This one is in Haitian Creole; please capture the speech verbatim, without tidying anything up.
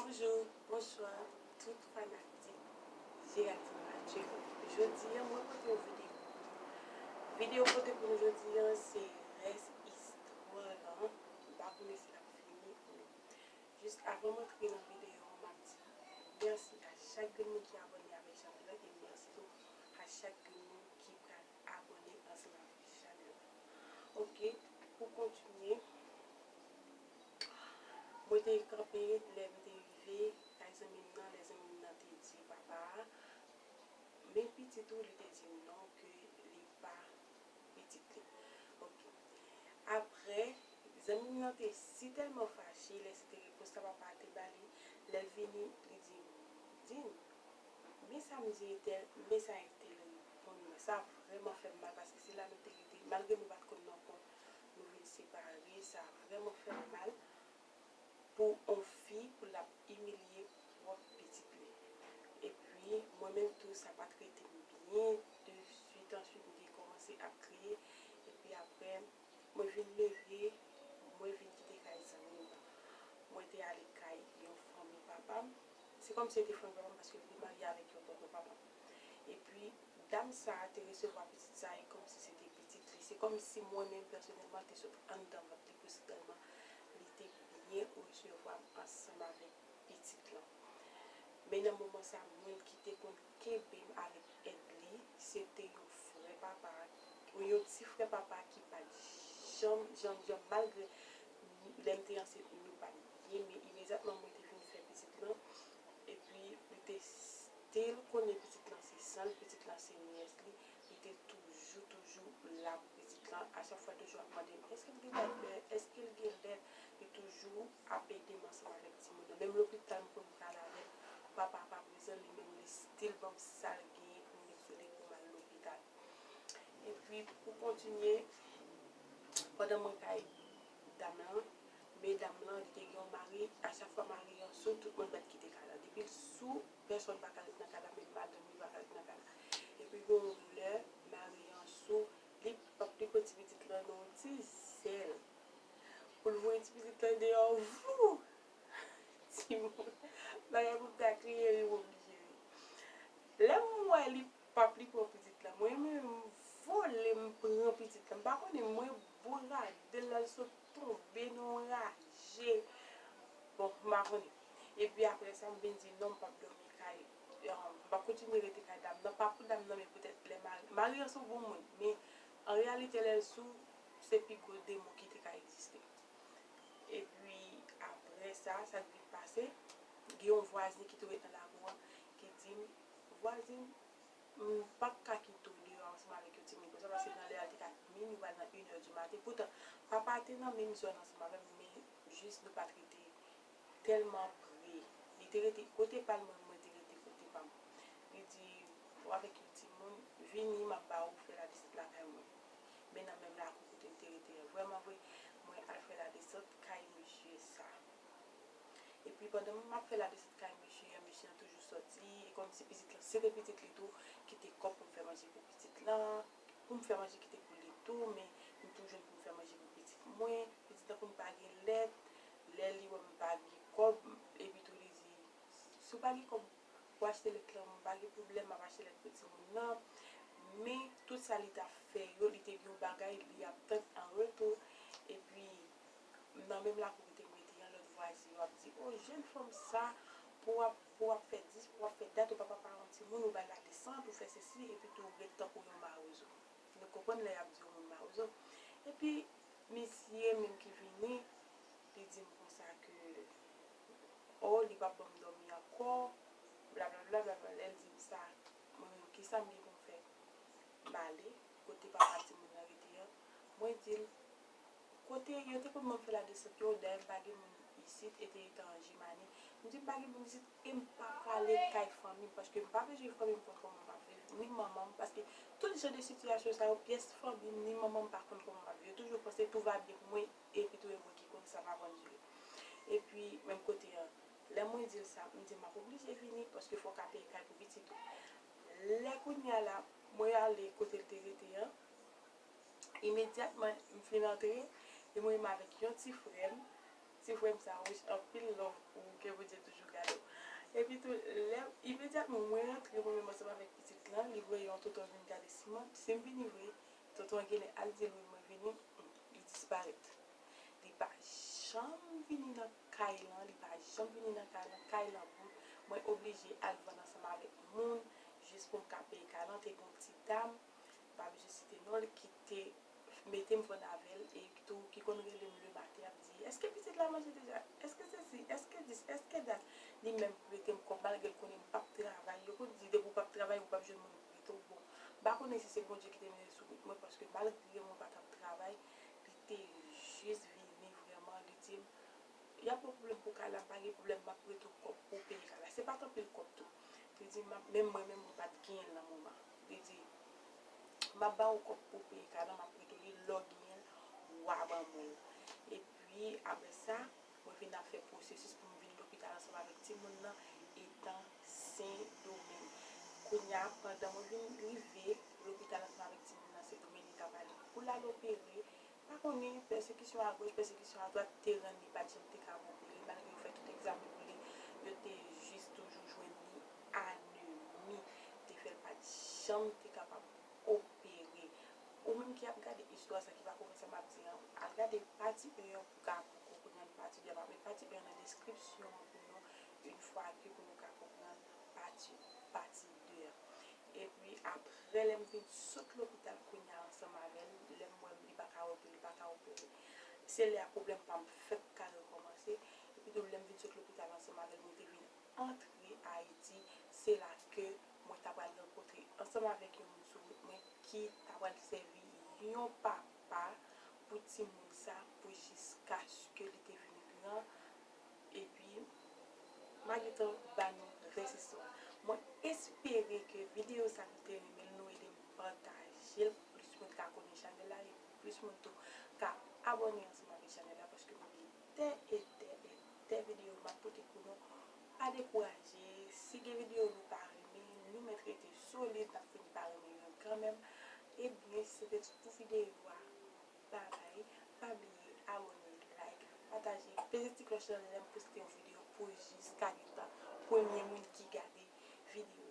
Bonjou, bonswa, tout fanatik Geraldine Mathieu. Jodi a, mwen pote yon videyo. Videyo pote pou nou jodi a, se rès istwa lan. M pa konnen si l ap fini ou non. Jis avan m antre nan videyo a, m ap di mèsi a chak grenn moun ki abòne avèk chanèl la, e mèsi tou a chak grenn moun ki pral abòne ansanm avèk chanèl la. Ok, pou kontinye, mwen te kanpe lè m te rive kay zanmi m nan, lè zanmi m nan te di papa a, men pitit ou, li te di non, ke li pa pitit li. Ok. Apre, zanmi m nan te si tèlman fache, lè se te repons sa papa a te ba li, lè l vini, li di m, Din, men sa m di entèl, men sa entèl reponn mwen. Sa vrèman fè m mal, paske se la nou te rete, malgre nou pa t konn nan kò, nou vin separe, sa vrèman fè m mal pou yon fi, pou l ap imilye pwòp pitit li. Epi, mwen menm tou, sa pa t rete m byen, de suite, answit, m te kòmanse ap kriye, epi apre, mwen vin leve, mwen vin kite kay zanmi m nan. Mwen te ale kay yon fanmi papa m. Se kòmsi se te fanmi papa m paske li te marye avèk yon tonton papa m. Epi, dam sa a te resevwa pitit sa a e kòmsi se te pitit li. Se kòmsi mwen menm pèsonèlman te sot anndan vant li pou sitèlman li te byen resevwa m ansanm avèk pitit lan. Men nan moman sa a, moun ki te konn kenbe m avèk èd li, se te yon frè papa, yon ti frè papa ki pa t janm, janm, janm, malgre lè m te ansent, nou pa t byen, men imedyatman mwen te fin fè pitit lan, epi li te still konnen pitit lan se san l, pitit lan se nyès li, li te toujou, toujou la pou pitit lan. A chak fwa, toujou ap mande m, èske l gen lèt, èske l gen lèt? Li toujou ap ede m ansanm avèk timoun nan. Menm lopital, m konn pral avè l, papa a pa prezan, li menm li still ban m sa l genyen pou m met sou li pou m al lopital. Epi, pou kontinye, pandan mwen kay dam lan, men dam lan, li te gen yon mari, a chak fwa mari an sou, tout moun mèt kite kay la. Depi l sou, pèsonn pa ka ret nan kay la, menm madanm li pa ka ret nan kay la. Epi, gen yon lè, mari an sou, li p ap, li pran ti pitit lan nan yon ti zèl. Pou l voye ti pitit lan deyò, vou! Timoun, bagay pou m ta kriye ri, m oblije ri. Lè m wè li p ap li pran pitit lan, mwen menm m vole, m pran pitit lan. M pa konnen, mwen bourade l, l sot tonbe nan yon raje. Bon, m pa konnen. Epi apre sa, m vin di non, m p ap dòmi kay, m p ap kontinye rete kay dam nan. Pa pou dam nan, men poutèt lè mari, mari an se yon bon moun, men an reyalite, lè l sou, se pi gwo demon ki te ka egziste. Epi apre sa, sa k vin pase, gen yon vwazen ki tou ret nan lakou an, ki di m, vwazen, m pa t ka kite w deyò ansanm avèk yon timoun konsa, paske nan lè a, l te ka min, nou pral nan inè di maten. Poutan, papa a te nan menm zòn ansanm avè m, men jis nou pa t rete tèlman pre. Li te rete kote pa l, mwen, mwen te rete kote pa m. Li di, w avèk yon timoun, vini, m ap ba ou fè ladesant lakay mwen. Men nan menm lakou kote m te rete an. Vrèman vre, mwen al fè ladesant kay mesye sa. Epi pandan m ap fè ladesant kay mesye an, mesye an toujou sòti, e kòmsi pitit lan, se te pitit li tou, ki te kòb pou m fè manje pou pitit lan, pou m fè manje ki te pou li tou, men m tou jwenn pou m fè manje pou pitit mwen. Pitit lan konn pa gen lèt, lè li wè m pa gen kòb, epi tou li di, si w pa gen kòb pou achte lèt lan, m pa gen pwoblèm, m ap achte lèt pou timoun nan. Men tout sa li t ap fè yo, li te gen yon bagay li ap tann an retou. Epi, nan menm lakou kote m rete an, lòt vwazen yo ap di, o, jèn fanm sa, pou w ap, pou w ap fè dis, pou w ap fè dat, ou pa papa yon timoun, ou bay ladesant, ou fè sesi, epi tou ou ret tankou yon mawozo. Nou konprann lè y ap di yon moun mawozo. Epi, misye menm ki vini, li di m konsa ke, o, li p ap ban m dòmi ankò, blablabla, blablabla. Lè l di m sa, mwen menm, kisa m gen pou m fè? M ale kote papa timoun nan rete an. Mwen di l, kote yo te konn ban m fè ladesant yo, dayè m pa gen moun isit, e te etranje m ale. M di m pa gen moun isit, e m pa prale kay fanmi m, paske m pa bezwen fanmi m konn kòman m ap viv, ni manman m, paske tout jan de sitiyasyon sa yo, pyès fanmi m, ni manman m pa konn kòman m ap viv. Yo toujou panse tout va byen pou mwen, epi tou e mwen ki konn sa m ap andire. Epi, menm kote an, lè mwen di l sa, m di m ap oblije vini, paske fò w ka peye kay pou pitit ou. Lè kounye a la, mwen ale kote l te rete an, imedyatman, m fin antre, li mwen menm avèk yon ti frè m. Ti frè m sa wouch anpil, love pou ou, ke Bondye toujou gade. Epi tou, lè imedyatman mwen rantre mwen menm ansanm avèk pitit lan, li voye yon tonton vin gade si mwen, si m vini vre, tonton an genlè al di l wi mwen vini, li disparèt. Li pa janm vini nan kay lan, li pa janm vini nan kay lan, kay lan bout. Mwen oblije al vann ansanm avèk moun jis pou m ka peye kay lan. Te gen yon ti dam, m pa bezwen site non l, ki te mete m vann avè l e tou ki konn rele m lematen ap di, èske pitit la manje deja? Èske sesi? Èske dis? Èske dat? Li menm prete m kòb malgre l konnen m p ap travay. Yo konn di depi w p ap travay ou p ap jwenn moun prete w. Bon, m pa konnen si se Bondye ki te mennen l sou wout mwen paske malgre mwen pa t ap travay, li te jis vini vrèman, li di m, y ap gen pwoblèm pou kay la, m pa gen pwoblèm, m ap prete w kòb pou w peye kay la. Se pa t anpil kòb tou. Li di, m ap, menm mwen menm, mwen pa t genyen l nan moman. Li di, m ap ba w kòb pou w peye kay la, m ap prete w li, lè w genyen l, w a ban mwen l. Epi, apre sa, mwen vin ap fè pwosesis pou m vin lopital ansanm avèk timoun nan, etan Sendomeng. Kounye a, pandan mwen vin rive lopital ansanm avèk timoun nan Sendomeng, li t ap pale pou l al opere, pa konnen, pèsekisyon agoch, pèsekisyon adwat te rann li pa t janm te ka opere, malgre yo fè tout egzamen pou li, yo te jis toujou jwenn li anemi, te fè l pa t janm te kapab opere. Ou menm ki ap gade istwa sa, ki pa konprann sa m ap di an, al gade pati en an pou w ka konprann pati de a. M ap met pati en an nan deskripsyon an pou nou, yon fwa ke pou nou ka konprann pati, pati de a. Epi apre, lè m vin sot lopital kounye a ansanm avè l, lè m wè li pa ka opere, li pa ka opere, se lè a pwoblèm pa m fèk ka rekòmanse. Epi tou, lè m vin sot lopital ansanm avè l, mwen te vin antre Ayiti, se la ke mwen ta pral rankontre ansanm avèk yon moun sou wout mwen ki ta pral sèvi yon papa pou timoun sa, pou jiskaske li te vin gran. Epi, m a gentan ba nou rès istwa. Mwen espere ke videyo sa nou te renmen l, nou ede m pataje l pou plis moun ka konnen chanèl la e pou plis moun tou ka abòne ansanm avèk chanèl la paske nou gen dè e dè e dè videyo m ap pote pou nou. Pa dekouraje, si gen videyo nou pa renmen, nou mèt rete solid, n ap fini pa renmen yo kanmenm. Ebyen, se te tout pou videyo a. Babay, pa bliye abòne, like, pataje, peze ti klòch lan lè m poste yon videyo pou w jis ka gentan premye moun ki gade videyo.